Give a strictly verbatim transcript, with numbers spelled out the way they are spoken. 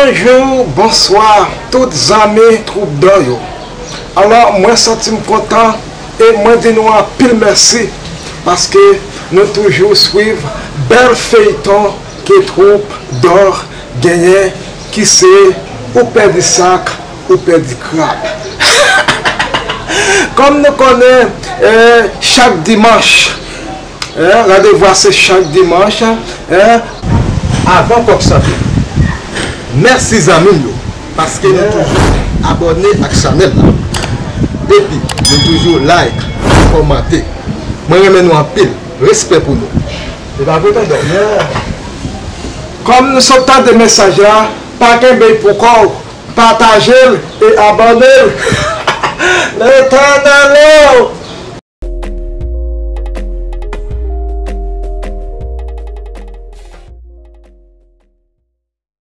Bonjou, bonswa, tout zanmi Twoup Dò yo. Alò, mwen santi m kontan e mwen di nou anpil mèsi paske nou toujou swiv bèl feyton ke Twoup Dò genyen, ki se Ou pèdi sak, ou pèdi krab. Kòm nou konnen, eh, chak dimanch, eh, randevwa se chak dimanch, eh. Avan kòk chante, mèsi zanmi m yo, paske nou toujou abòne ak chanèl la. Epi, nou toujou like, kòmante. Mwen renmen nou anpil. Respè pou nou. E pa vre, tonton? Kòm nou sot tande mesaj la, pa kenbe l pou kò w, pataje l e abòne l. Letènèl o!